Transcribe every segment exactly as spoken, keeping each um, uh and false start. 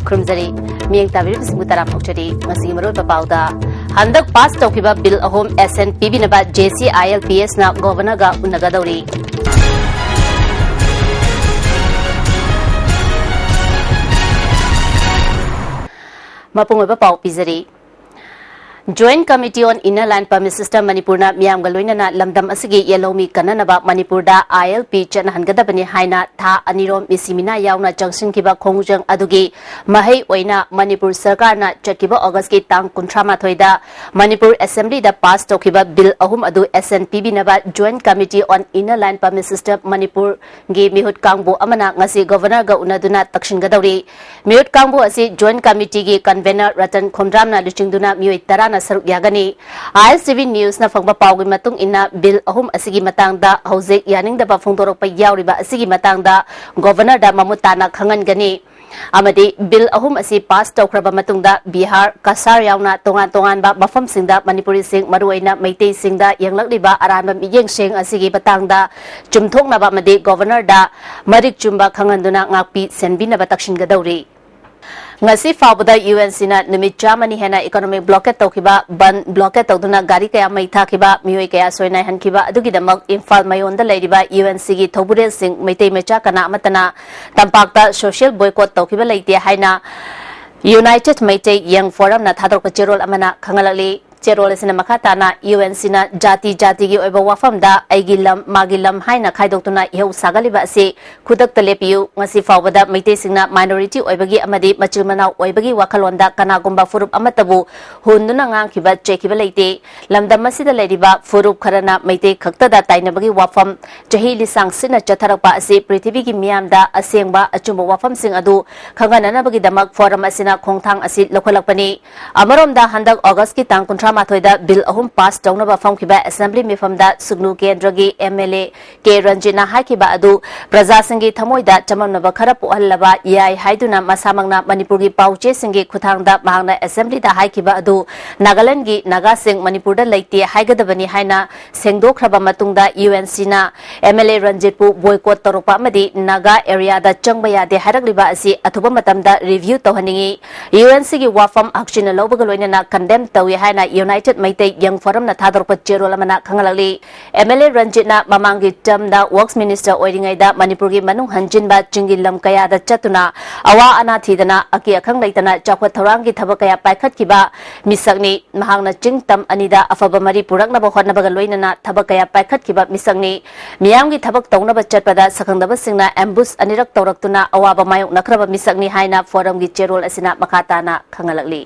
ꯈꯨꯔꯨꯝꯖꯔꯤ꯫ ꯃꯤꯠꯌꯦꯡ ꯇꯥꯕꯤꯔꯤꯕꯁꯤꯡꯕꯨ ꯇꯔꯥꯝꯅ ꯑꯣꯛꯆꯔꯤ꯫ ꯉꯁꯤꯒꯤ ꯃꯔꯨꯑꯣꯏꯕ ꯄꯥꯎꯗ, ꯍꯟꯗꯛ ꯄꯥꯁ ꯇꯧꯈꯤꯕ ꯕꯤꯜ ꯑꯍꯨꯝ ꯑꯦꯁꯦꯟ ꯄꯤꯕꯤꯅꯕ J C I L P ꯑꯦꯁꯅ ꯒꯣꯚꯔꯅꯔꯒ ꯎꯅꯒꯗꯧꯔꯤ꯫ ꯃꯄꯨꯡ ꯑꯣꯏꯕ ꯄꯥꯎ ꯄꯤꯖꯔꯤ꯫ Joint Committee on Inner Line Permit System ꯃꯅꯤꯄꯨꯔꯅ ꯃꯤꯌꯥꯝꯒ ꯂꯣꯏꯅꯅ ꯂꯝꯗꯝ ꯑꯁꯤꯒꯤ ꯌꯦꯜꯍꯧꯃꯤ ꯀꯟꯅꯅꯕ ꯃꯅꯤꯄꯨꯔꯗ ꯑꯥꯏ ꯑꯦꯜ ꯄꯤ ꯆꯠꯅꯍꯟꯒꯗꯕꯅꯤ ꯍꯥꯏꯅ ꯊꯥ ꯑꯅꯤꯔꯣꯝ ꯃꯤꯁꯤ ꯃꯤꯅꯥ ꯌꯥꯎꯅ ꯆꯪꯁꯤꯟꯈꯤꯕ ꯈꯣꯡꯖꯪ ꯑꯗꯨꯒꯤ ꯃꯍꯩ ꯑꯣꯏꯅ ꯃꯅꯤꯄꯨꯔ ꯁꯔꯀꯥꯔꯅ ꯆꯠꯈꯤꯕ ꯑꯣꯒꯁꯀꯤ ꯇꯥꯡ ꯀꯨꯟꯊ꯭ꯔꯥ ꯃꯥꯊꯣꯏꯗ ꯃꯅꯤꯄꯨꯔ ꯑꯦꯁꯦꯝꯕ꯭ꯂꯤꯗ ꯄꯥꯁ ꯇꯧꯈꯤꯕ ꯕꯤꯜ ꯑꯍꯨꯝ ꯑꯗꯨ ꯑꯦꯁꯦꯟ ꯄꯤꯕꯤꯅꯕ Joint Committee on Inner Line Permit System ꯃꯅꯤꯄꯨꯔꯒꯤ ꯃꯤꯍꯨꯠ ꯀꯥꯡꯕꯨ ꯑꯃꯅ ꯉꯁꯤ ꯒꯣꯚꯔꯅꯔꯒ ꯎꯅꯗꯨꯅ ꯇꯛꯁꯤꯟꯒꯗꯧꯔꯤ꯫ ꯃꯤꯍꯨꯠ ꯀꯥꯡꯕꯨ ꯑꯁꯤ Joint Committeeꯒꯤ convener ꯔꯇꯟ ꯈꯣꯝꯗ꯭ꯔꯥꯝꯅ ꯂꯨꯆꯤꯡꯗꯨꯅ ꯃꯤꯑꯣꯏ ꯇꯔꯥꯅ ꯁꯔꯨꯛ ꯌꯥꯒꯅꯤ꯫ ꯑꯥꯏ ꯑꯦꯁ ꯇꯤ ꯚꯤ Newsꯅ ꯐꯪꯕ ꯄꯥꯎꯒꯤ ꯃꯇꯨꯡ ꯏꯟꯅ, ꯕꯤꯜ ꯑꯍꯨꯝ ꯑꯁꯤꯒꯤ ꯃꯇꯥꯡꯗ ꯍꯧꯖꯤꯛ ꯌꯥꯅꯤꯡꯗꯕ ꯐꯣꯡꯗꯣꯔꯛꯄ ꯌꯥꯎꯔꯤꯕ ꯑꯁꯤꯒꯤ ꯃꯇꯥꯡꯗ ꯒꯣꯚꯔꯅꯔꯗ ꯃꯃꯨꯠ ꯇꯥꯅ ꯈꯪꯍꯟꯒꯅꯤ꯫ ꯑꯃꯗꯤ ꯕꯤꯜ ꯑꯍꯨꯝ ꯑꯁꯤ ꯄꯥꯁ ꯇꯧꯈ꯭ꯔꯕ ꯃꯇꯨꯡꯗ ꯕꯤꯍꯥꯔ, ꯀꯁꯥꯔ ꯌꯥꯎꯅ ꯇꯣꯉꯥꯟ ꯇꯣꯉꯥꯟꯕ ꯃꯐꯝꯁꯤꯡꯗ ꯃꯅꯤꯄꯨꯔꯤꯁꯤꯡ, ꯃꯔꯨꯑꯣꯏꯅ ꯃꯩꯇꯩꯁꯤꯡꯗ ꯌꯦꯡꯂꯛꯂꯤꯕ ꯑꯔꯥꯟꯕ ꯃꯤꯠꯌꯦꯡꯁꯤꯡ ꯑꯁꯤꯒꯤ ꯃꯇꯥꯡꯗ ꯆꯨꯝꯊꯣꯛꯅꯕ ꯑꯃꯗꯤ ꯒꯣꯚꯔꯅꯔꯗ ꯃꯔꯤꯛ ꯆꯨꯝꯕ ꯈꯪꯍꯟꯗꯨꯅ ꯉꯥꯛꯄꯤ ꯁꯦꯟꯕꯤꯅꯕ ꯇꯛꯁꯤꯟꯒꯗꯧꯔꯤ꯫ ꯉꯁꯤ ꯐꯥꯎꯕꯗ ꯌꯨ ꯑꯦꯟ ꯁꯤꯅ ꯅꯨꯃꯤꯠ ꯆꯥꯝꯃꯅꯤ ꯍꯦꯟꯅ economic blockade ꯇꯧꯈꯤꯕ, ꯕꯟ blockade ꯇꯧꯗꯨꯅ ꯒꯥꯔꯤ ꯀꯌꯥ ꯃꯩ ꯊꯥꯈꯤꯕ, ꯃꯤꯑꯣꯏ ꯀꯌꯥ ꯁꯣꯏꯅꯥꯏꯍꯟꯈꯤꯕ ꯑꯗꯨꯒꯤꯗꯃꯛ ꯏꯝꯐꯥꯜ ꯃꯌꯣꯟꯗ ꯂꯩꯔꯤꯕ ꯌꯨ ꯑꯦꯟ ꯁꯤꯒꯤ ꯊꯧꯕꯨꯔꯦꯜꯁꯤꯡ ꯃꯩꯇꯩ ꯃꯆꯥ ꯀꯅꯥ ꯑꯃꯠꯇꯅ ꯇꯝꯄꯥꯛꯇ social boycott ꯇꯧꯈꯤꯕ ꯂꯩꯇꯦ ꯍꯥꯏꯅ United Meitei Young Forumꯅ ꯊꯥꯗꯣꯔꯛꯄ ꯆꯦꯔꯣꯜ ꯑꯃꯅ ꯈꯪꯍꯜꯂꯛꯂꯤ꯫ ꯆꯦꯔꯣꯜ ꯑꯁꯤꯅ ꯃꯈꯥ ꯇꯥꯅ ꯌꯨ ꯑꯦꯟ ꯁꯤꯅ ꯖꯥꯇꯤ ꯖꯥꯇꯤꯒꯤ ꯑꯣꯏꯕ ꯋꯥꯐꯝꯗ ꯑꯩꯒꯤ ꯂꯝ, ꯃꯥꯒꯤ ꯂꯝ ꯍꯥꯏꯅ ꯈꯥꯏꯗꯣꯛꯇꯨꯅ ꯏꯍꯧ ꯁꯥꯒꯠꯂꯤꯕ ꯑꯁꯤ ꯈꯨꯗꯛꯇ ꯂꯦꯞꯄꯤꯌꯨ꯫ ꯉꯁꯤ ꯐꯥꯎꯕꯗ ꯃꯩꯇꯩꯁꯤꯡꯅ minority ꯑꯣꯏꯕꯒꯤ ꯑꯃꯗꯤ ꯃꯆꯤꯜ ꯃꯅꯥꯎ ꯑꯣꯏꯕꯒꯤ ꯋꯥꯈꯜꯂꯣꯟꯗ ꯀꯅꯥꯒꯨꯝꯕ ꯐꯨꯔꯨꯞ ꯑꯃꯠꯇꯕꯨ ꯍꯨꯟꯗꯨꯅ ꯉꯥꯡꯈꯤꯕ, ꯆꯩꯈꯤꯕ ꯂꯩꯇꯦ꯫ ꯂꯝꯗꯝ ꯑꯁꯤꯗ ꯂꯩꯔꯤꯕ ꯐꯨꯔꯨꯞ ꯈꯔꯅ ꯃꯩꯇꯩ ꯈꯛꯇꯗ ꯇꯥꯏꯅꯕꯒꯤ ꯋꯥꯐꯝ ꯆꯍꯤ ꯂꯤꯁꯥꯡ ꯁꯤꯠꯅ ꯆꯠꯊꯔꯛꯄ ꯑꯁꯤ ꯄ꯭ꯔꯤꯊꯤꯕꯤꯒꯤ ꯃꯤꯌꯥꯝꯗ ꯑꯁꯦꯡꯕ ꯑꯆꯨꯝꯕ ꯋꯥꯐꯝꯁꯤꯡ ꯑꯗꯨ ꯈꯪꯍꯟꯅꯅꯕꯒꯤꯗꯃꯛ forum ꯑꯁꯤꯅ ꯈꯣꯡꯊꯥꯡ ꯑꯁꯤ ꯂꯧꯈꯠꯂꯛꯄꯅꯤ꯫ ꯑꯃꯔꯣꯝꯗ, ꯍꯟꯗꯛ ꯑꯣꯒꯁꯀꯤ ꯇꯥꯡ ꯀꯨꯟꯊ꯭ꯔꯥ ꯃꯥꯊꯣꯏꯗ ꯕꯤꯜ ꯑꯍꯨꯝ ꯄꯥꯁ ꯇꯧꯅꯕ ꯐꯝꯈꯤꯕ ꯑꯦꯁꯦꯝꯕ꯭ꯂꯤ ꯃꯤꯐꯝꯗ ꯁꯨꯒꯅꯨ ꯀꯦꯟꯗ꯭ꯔꯒꯤ ꯑꯦꯝ ꯑꯦꯜ ꯑꯦ ꯀꯦ ꯔꯟꯖꯤꯠꯅ ꯍꯥꯏꯈꯤꯕ ꯑꯗꯨ ꯄ꯭ꯔꯖꯥꯁꯤꯡꯒꯤ ꯊꯃꯣꯏꯗ ꯆꯃꯝꯅꯕ ꯈꯔ ꯄꯣꯛꯍꯜꯂꯕ ꯌꯥꯏ ꯍꯥꯏꯗꯨꯅ ꯃꯁꯥꯃꯛꯅ ꯃꯅꯤꯄꯨꯔꯒꯤ ꯄꯥꯎꯆꯦꯁꯤꯡꯒꯤ ꯈꯨꯠꯊꯥꯡꯗ ꯃꯍꯥꯛꯅ ꯑꯦꯁꯦꯝꯕ꯭ꯂꯤꯗ ꯍꯥꯏꯈꯤꯕ ꯑꯗꯨ ꯅꯥꯒꯥꯂꯦꯟꯗꯒꯤ ꯅꯥꯒꯥꯁꯤꯡ ꯃꯅꯤꯄꯨꯔꯗ ꯂꯩꯇꯦ ꯍꯥꯏꯒꯗꯕꯅꯤ ꯍꯥꯏꯅ ꯁꯦꯡꯗꯣꯛꯈ꯭ꯔꯕ ꯃꯇꯨꯡꯗ ꯌꯨ ꯑꯦꯟ ꯁꯤꯅ ꯑꯦꯝ ꯑꯦꯜ ꯑꯦ ꯔꯟꯖꯤꯠꯄꯨ ꯕꯣꯏꯀꯣꯠ ꯇꯧꯔꯛꯄ ꯑꯃꯗꯤ ꯅꯥꯒꯥ ꯑꯦꯔꯤꯌꯥꯗ ꯆꯪꯕ ꯌꯥꯗꯦ ꯍꯥꯏꯔꯛꯂꯤꯕ ꯑꯁꯤ ꯑꯊꯨꯕ ꯃꯇꯝꯗ ꯔꯤꯚ꯭ꯌꯨ ꯇꯧꯍꯟꯅꯤꯡꯏ꯫ ꯌꯨ ꯑꯦꯟ ꯁꯤꯒꯤ ꯋꯥꯐꯝ ꯍꯛꯆꯤꯟꯅ ꯂꯧꯕꯒ ꯂꯣꯏꯅꯅ ꯀꯟꯗꯦꯝ ꯇꯧꯏ ꯍꯥꯏꯅ ꯌꯨꯅꯥꯏꯇꯦꯗ ꯃꯩꯇꯩ ꯌꯪ ꯐꯣꯔꯝꯅ ꯊꯥꯗꯣꯔꯛꯄ ꯆꯦꯔꯣꯜ ꯑꯃꯅ ꯈꯪꯍꯜꯂꯛꯂꯤ꯫ ꯑꯦꯝ ꯑꯦꯜ ꯑꯦ ꯔꯟꯖꯤꯠꯅ ꯃꯃꯥꯡꯒꯤ ꯇꯔꯝꯗ ꯋꯔꯛꯁ ꯃꯤꯅꯤꯁꯇꯔ ꯑꯣꯏꯔꯤꯉꯩꯗ ꯃꯅꯤꯄꯨꯔꯒꯤ ꯃꯅꯨꯡ ꯍꯟꯖꯤꯟꯕ ꯆꯤꯡꯒꯤ ꯂꯝ ꯀꯌꯥꯗ ꯆꯠꯇꯨꯅ ꯑꯋꯥ ꯑꯅꯥ ꯊꯤꯗꯅ ꯑꯀꯤ ꯑꯈꯪ ꯂꯩꯇꯅ ꯆꯥꯎꯈꯠ ꯊꯧꯔꯥꯡꯒꯤ ꯊꯕꯛ ꯀꯌꯥ ꯄꯥꯏꯈꯠꯈꯤꯕ ꯃꯤꯁꯛꯅꯤ꯫ ꯃꯍꯥꯛꯅ ꯆꯤꯡ ꯇꯝ ꯑꯅꯤꯗ ꯑꯐꯕ ꯃꯔꯤ ꯄꯨꯔꯛꯅꯕ ꯍꯣꯠꯅꯕꯒ ꯂꯣꯏꯅꯅ ꯊꯕꯛ ꯀꯌꯥ ꯄꯥꯏꯈꯠꯈꯤꯕ ꯃꯤꯁꯛꯅꯤ꯫ ꯃꯤꯌꯥꯝꯒꯤ ꯊꯕꯛ ꯇꯧꯅꯕ ꯆꯠꯄꯗ ꯁꯛꯈꯪꯗꯕꯁꯤꯡꯅ ꯑꯦꯝꯕꯨꯁ ꯑꯅꯤꯔꯛ ꯇꯧꯔꯛꯇꯨꯅ ꯑꯋꯥꯕ ꯃꯥꯌꯣꯛꯅꯈ꯭ꯔꯕ ꯃꯤꯁꯛꯅꯤ ꯍꯥꯏꯅ ꯐꯣꯔꯝꯒꯤ ꯆꯦꯔꯣꯜ ꯑꯁꯤꯅ ꯃꯈꯥ ꯇꯥꯅ ꯈꯪꯍꯜꯂꯛꯂꯤ꯫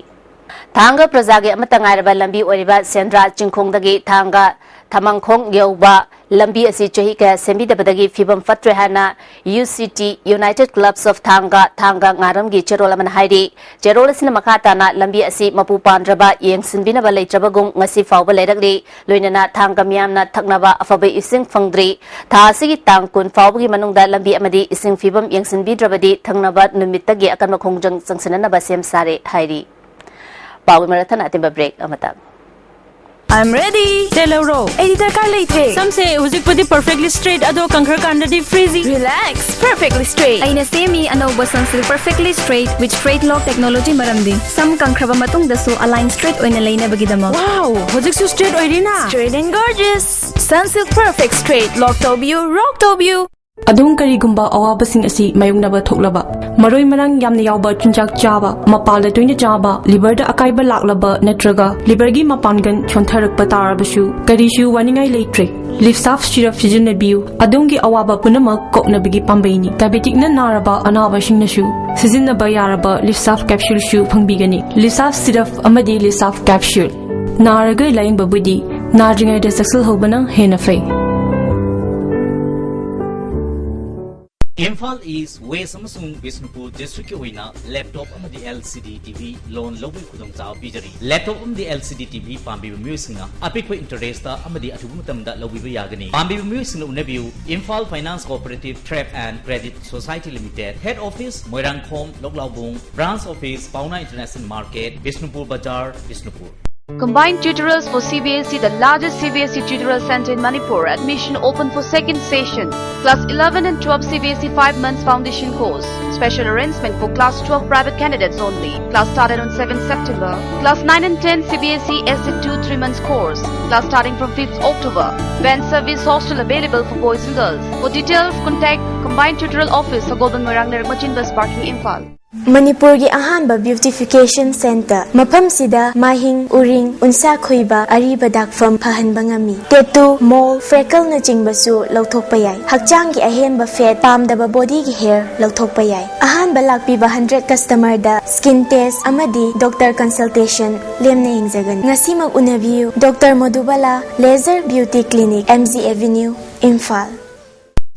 ꯊꯥꯡꯒ ꯄ꯭ꯔꯖꯥꯒꯤ ꯑꯃꯠꯇ ꯉꯥꯏꯔꯕ ꯂꯝꯕꯤ ꯑꯣꯏꯔꯤꯕ ꯁꯦꯟꯗ꯭ꯔꯥ ꯆꯤꯡꯈꯣꯡꯗꯒꯤ ꯊꯥꯡꯒ ꯊꯃꯪꯈꯣꯡ ꯌꯧꯕ ꯂꯝꯕꯤ ꯑꯁꯤ ꯆꯍꯤ ꯀꯌꯥ ꯁꯦꯝꯕꯤꯗꯕꯗꯒꯤ ꯐꯤꯕꯝ ꯐꯠꯇ꯭ꯔꯦ ꯍꯥꯏꯅ U C T, United Clubs of Thanga, ꯊꯥꯡꯒ ꯉꯥꯔꯝꯒꯤ ꯆꯦꯔꯣꯜ ꯑꯃꯅ ꯍꯥꯏꯔꯤ꯫ ꯆꯦꯔꯣꯜ ꯑꯁꯤꯅ ꯃꯈꯥ ꯇꯥꯅ ꯂꯝꯕꯤ ꯑꯁꯤ ꯃꯄꯨ ꯄꯥꯟꯗ꯭ꯔꯕ ꯌꯦꯡꯁꯤꯟꯕꯤꯅꯕ ꯂꯩꯇ꯭ꯔꯕꯒꯨꯝ ꯉꯁꯤ ꯐꯥꯎꯕ ꯂꯩꯔꯛꯂꯤ꯫ ꯂꯣꯏꯅꯅ ꯊꯥꯡꯒ ꯃꯤꯌꯥꯝꯅ ꯊꯛꯅꯕ ꯑꯐꯕ ꯏꯁꯤꯡ ꯐꯪꯗ꯭ꯔꯤ꯫ ꯊꯥ ꯑꯁꯤꯒꯤ ꯇꯥꯡ ꯀꯨꯟ ꯐꯥꯎꯕꯒꯤ ꯃꯅꯨꯡꯗ ꯂꯝꯕꯤ ꯑꯃꯗꯤ ꯏꯁꯤꯡ ꯐꯤꯕꯝ ꯌꯦꯡꯁꯤꯟꯕꯤꯗ꯭ꯔꯕꯗꯤ ꯊꯪꯅꯕ ꯅꯨꯃꯤꯠꯇꯒꯤ ꯑꯀꯟꯕ ꯈꯣꯡꯖꯪ ꯆꯪꯁꯤꯟꯅꯅꯕ ꯁꯦꯝ ꯁꯥꯔꯦ ꯍꯥꯏꯔꯤ꯫ ꯄꯥꯎꯒꯤ ꯃꯔꯛ ꯊꯠꯅ ꯑꯇꯦꯟꯕ ꯕ꯭ꯔꯦꯛ ꯑꯃꯇꯪ꯫ I'm ready. ꯇꯦꯜꯍꯧꯔꯣ꯫ ꯑꯩꯗꯤ ꯗꯔꯀꯥꯔ ꯂꯩꯇ꯭ꯔꯦ꯫ ꯁꯝꯁꯦ ꯍꯧꯖꯤꯛꯄꯨꯗꯤ perfectly straight, ꯑꯗꯣ ꯀꯪꯈ꯭ꯔꯀꯥꯟꯗꯗꯤ frizzy꯫ Relax, perfectly straight꯫ ꯑꯩꯅ ꯁꯦꯝꯃꯤ ꯑꯅꯧꯕ Sunsilk Perfectly Straight with Straight Lock Technology, ꯃꯔꯝꯗꯤ ꯁꯝ ꯀꯪꯈ꯭ꯔꯕ ꯃꯇꯨꯡꯗꯁꯨ ꯑꯂꯥꯏꯟ ꯁ꯭ꯇ꯭ꯔꯦꯠ ꯑꯣꯏꯅ ꯂꯩꯅꯕꯒꯤꯗꯃꯛ꯫ Wow, ꯍꯧꯖꯤꯛꯁꯨ straight ꯑꯣꯏꯔꯤꯅ? Straight and gorgeous. Sunsilk Perfect Straight Lock ꯇꯧꯕꯤꯌꯨ, ꯔꯣꯛ ꯇꯧꯕꯤꯌꯨ꯫ ꯑꯗꯣꯝ ꯀꯔꯤꯒꯨꯝꯕ ꯑꯋꯥꯕꯁꯤꯡ ꯑꯁꯤ ꯃꯥꯌꯣꯛꯅꯕ ꯊꯣꯛꯂꯕ, ꯃꯔꯣꯏ ꯃꯔꯥꯡ ꯌꯥꯝꯅ ꯌꯥꯎꯕ ꯆꯤꯟꯖꯥꯛ ꯆꯥꯕ, ꯃꯄꯥꯜꯗ ꯇꯣꯏꯅ ꯆꯥꯕ, ꯂꯤꯚꯔꯗ ꯑꯀꯥꯏꯕ ꯂꯥꯛꯂꯕ ꯅꯠꯇ꯭ꯔꯒ ꯂꯤꯚꯔꯒꯤ ꯃꯄꯥꯡꯒꯜ ꯁꯣꯟꯊꯔꯛꯄ ꯇꯥꯔꯕꯁꯨ, ꯀꯔꯤꯁꯨ ꯋꯥꯅꯤꯡꯉꯥꯏ ꯂꯩꯇ꯭ꯔꯦ꯫ ꯂꯤꯞꯁꯥꯐ ꯁꯤꯔꯞ ꯁꯤꯖꯤꯟꯅꯕꯤꯌꯨ, ꯑꯗꯣꯝꯒꯤ ꯑꯋꯥꯕ ꯄꯨꯝꯅꯃꯛ ꯀꯣꯛꯅꯕꯒꯤ ꯄꯥꯝꯕꯩꯅꯤ꯫ ꯗꯥꯏꯕꯦꯇꯤꯛꯅ ꯅꯥꯔꯕ ꯑꯅꯥꯕꯁꯤꯡꯅꯁꯨ ꯁꯤꯖꯤꯟꯅꯕ ꯌꯥꯔꯕ ꯂꯤꯞꯁꯥꯐ ꯀꯦꯞꯁꯨꯜꯁꯨ ꯐꯪꯕꯤꯒꯅꯤ꯫ ꯂꯤꯞꯁꯥꯐ ꯁꯤꯔꯞ ꯑꯃꯗꯤ ꯂꯤꯞꯁꯥꯐ ꯀꯦꯞꯁꯨꯜ꯫ ꯅꯥꯔꯒ ꯂꯥꯌꯦꯡꯕꯕꯨꯗꯤ ꯅꯥꯗ꯭ꯔꯤꯉꯩꯗ ꯆꯦꯛꯁꯤꯜꯍꯧꯕꯅ ꯍꯦꯟꯅ ꯐꯩ꯫ ꯏꯝꯐꯥꯜ ꯏꯁ, ꯋꯦꯁ ꯑꯃꯁꯨꯡ ꯕꯤꯁꯅꯨꯄꯨꯔ ꯗꯤꯁꯇ꯭ꯔꯤꯛꯀꯤ ꯑꯣꯏꯅ ꯂꯦꯞꯇꯣꯞ ꯑꯃꯗꯤ LCD TV ꯂꯣꯟ ꯂꯧꯕꯒꯤ ꯈꯨꯗꯣꯡꯆꯥꯕ ꯄꯤꯖꯔꯤ꯫ ꯂꯦꯞꯇꯣꯞ ꯑꯃꯗꯤ LCD TV ꯄꯥꯝꯕꯤꯕ ꯃꯤꯑꯣꯏꯁꯤꯡꯅ ꯑꯄꯤꯛꯄ ꯏꯟꯇꯔꯦꯁꯇ ꯑꯃꯗꯤ ꯑꯊꯨꯕ ꯃꯇꯝꯗ ꯂꯧꯕꯤꯕ ꯌꯥꯒꯅꯤ꯫ ꯄꯥꯝꯕꯤꯕ ꯃꯤꯑꯣꯏꯁꯤꯡꯅ ꯎꯅꯕꯤꯌꯨ, Imphal Finance Cooperative Trade and Credit Society Limited, Head Office Moirangkhom, ꯂꯣꯛꯂꯥꯎꯕꯨꯡ, Branch Office Paona International Market, Bishnupur ꯕꯖꯥꯔ, Bishnupur. Combined Tutorials for CBSE, the largest CBSE tutorial center in Manipur. Admission open for second session. Class eleven and twelve CBSE five months foundation course. Special arrangement for class twelve private candidates only. Class started on seventh September. Class nine and ten CBSE S two three months course. Class starting from fifth October. Van service, hostel available for boys and girls. For details, contact Combined Tutorial Office, Sagolband Moirang, Lerak Machin Bus Parking, Imphal. ꯃꯅꯤꯄꯨꯔꯒꯤ ꯑꯍꯥꯟꯕ beautification center꯫ ꯃꯐꯝꯁꯤꯗ ꯃꯥꯏꯍꯤꯡ, ꯎꯔꯤꯡ, ꯎꯟꯁꯥ ꯈꯨꯏꯕ, ꯑꯔꯤꯕ ꯗꯥꯛꯐꯝ ꯐꯍꯟꯕ ꯉꯝꯃꯤ꯫ Tattoo, mole, freckleꯅꯆꯤꯡꯕꯁꯨ ꯂꯧꯊꯣꯛꯄ ꯌꯥꯏ꯫ ꯍꯛꯆꯥꯡꯒꯤ ꯑꯍꯦꯟꯕ fat, ꯄꯥꯝꯗꯕ bodyꯒꯤ hair ꯂꯧꯊꯣꯛꯄ ꯌꯥꯏ꯫ ꯑꯍꯥꯟꯕ ꯂꯥꯛꯄꯤꯕ hundred customerꯗ skin test ꯑꯃꯗꯤ doctor consultation ꯂꯦꯝꯅ ꯌꯦꯡꯖꯒꯅꯤ꯫ ꯉꯁꯤꯃꯛ ꯎꯅꯕꯤꯌꯨ꯫ Doctor Madhubala, Laser Beauty Clinic, MG Avenue, Imphal꯫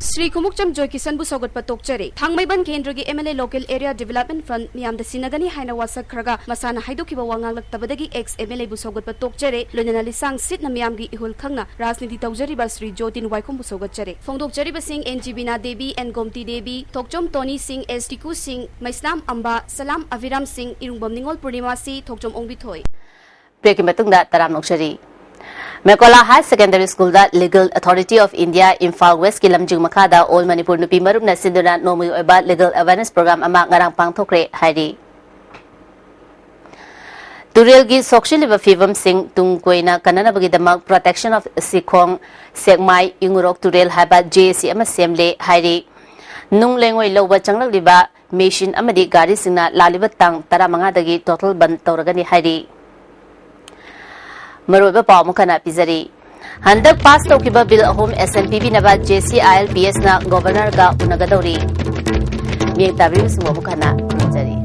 Shri Khumukcham ꯖꯣꯏꯀꯤꯁꯟꯕꯨ ꯁꯧꯒꯠꯄ ꯇꯣꯛꯆꯔꯦ꯫ ꯊꯥꯡꯃꯩꯕꯟ ꯀꯦꯟꯗ꯭ꯔꯒꯤ MLA Local Area Development Fund ꯃꯤꯌꯥꯝꯗ ꯁꯤꯟꯅꯒꯅꯤ ꯍꯥꯏꯅ ꯋꯥꯁꯛꯈ꯭ꯔꯒ ꯃꯁꯥꯅ ꯍꯥꯏꯗꯣꯛꯈꯤꯕ ꯋꯥ ꯉꯥꯡꯂꯛꯇꯕꯗꯒꯤ ex MLAꯕꯨ ꯁꯧꯒꯠꯄ ꯇꯣꯛꯆꯔꯦ꯫ ꯂꯣꯏꯅꯅ ꯂꯤꯁꯥꯡ ꯁꯤꯠꯅ ꯃꯤꯌꯥꯝꯒꯤ ꯏꯍꯨꯜ ꯈꯪꯅ ꯔꯥꯖꯅꯤꯇꯤ ꯇꯧꯖꯔꯤꯕ ꯁ꯭ꯔꯤ ꯖꯣꯇꯤꯟ ꯋꯥꯏꯈꯣꯝꯕꯨ ꯁꯧꯒꯠꯆꯔꯦ꯫ ꯐꯣꯡꯗꯣꯛꯆꯔꯤꯕꯁꯤꯡ N G ꯕꯤꯅꯥ ꯗꯦꯕꯤ, N ꯒꯣꯝꯇꯤ ꯗꯦꯕꯤ, ꯊꯣꯛꯆꯣꯝ ꯇꯣꯅꯤ ꯁꯤꯡ, S ꯇꯤꯀꯨ ꯁꯤꯡ, ꯃꯩꯁꯅꯥꯝ ꯑꯝꯕ, ꯁꯂꯥꯝ ꯑꯚꯤꯔꯥꯝ ꯁꯤꯡ, ꯏꯔꯨꯡꯕꯝ ꯅꯤꯉꯣꯜ ꯄꯨꯔꯅꯤꯃꯥ ꯁꯤ, ꯊꯣꯛꯆꯣꯝ ꯑꯣꯡꯕꯤꯊꯣꯏ꯫ ꯕ꯭ꯔꯦꯛꯀꯤ ꯃꯇꯨꯡꯗ ꯇꯔꯥꯝ ꯂꯧꯖꯔꯤ꯫ ꯃꯦꯀꯣꯂꯥ Higher Secondary Schoolꯗ Legal Authority of India Imphal Westꯀꯤ ꯂꯝꯖꯤꯡ ꯃꯈꯥꯗ All Manipur ꯅꯨꯄꯤ ꯃꯔꯨꯞꯅ ꯁꯤꯟꯗꯨꯅ ꯅꯣꯡꯃꯒꯤ ꯑꯣꯏꯕ legal awareness program ꯑꯃ ꯉꯔꯥꯡ ꯄꯥꯡꯊꯣꯛꯈ꯭ꯔꯦ ꯍꯥꯏꯔꯤ꯫ ꯇꯨꯔꯦꯜꯒꯤ ꯁꯣꯛꯆꯤꯜꯂꯤꯕ ꯐꯤꯕꯝꯁꯤꯡ ꯇꯨꯡ ꯀꯣꯏꯅ ꯀꯟꯅꯅꯕꯒꯤꯗꯃꯛ Protection of ꯁꯤꯈꯣꯡ, ꯁꯦꯛꯃꯥꯏ, ꯏꯉꯨꯔꯣꯛ ꯇꯨꯔꯦꯜ ꯍꯥꯏꯕ JAC ꯑꯃ ꯁꯦꯝꯂꯦ ꯍꯥꯏꯔꯤ꯫ ꯅꯨꯡ ꯂꯩꯉꯣꯏ ꯂꯧꯕ ꯆꯪꯂꯛꯂꯤꯕ machine ꯑꯃꯗꯤ ꯒꯥꯔꯤꯁꯤꯡꯅ ꯂꯥꯛꯂꯤꯕ ꯇꯥꯡ ꯇꯔꯥꯃꯉꯥꯗꯒꯤ total ꯕꯟ ꯇꯧꯔꯒꯅꯤ ꯍꯥꯏꯔꯤ꯫ ꯃꯔꯨꯑꯣꯏꯕ ꯄꯥꯎ ꯑꯃꯨꯛ ꯍꯟꯅ ꯄꯤꯖꯔꯤ꯫ ꯍꯟꯗꯛ pass ꯇꯧꯈꯤꯕ bill ꯑꯍꯨꯝ assent ꯄꯤꯕꯤꯅꯕ JCILPSꯅ Governorꯒ ꯎꯅꯒꯗꯧꯔꯤ꯫ ꯃꯤꯠꯌꯦꯡ ꯇꯥꯕꯤꯔꯤꯕꯁꯤꯡꯕꯨ ꯑꯃꯨꯛ ꯍꯟꯅ ꯈꯨꯔꯨꯝꯖꯔꯤ꯫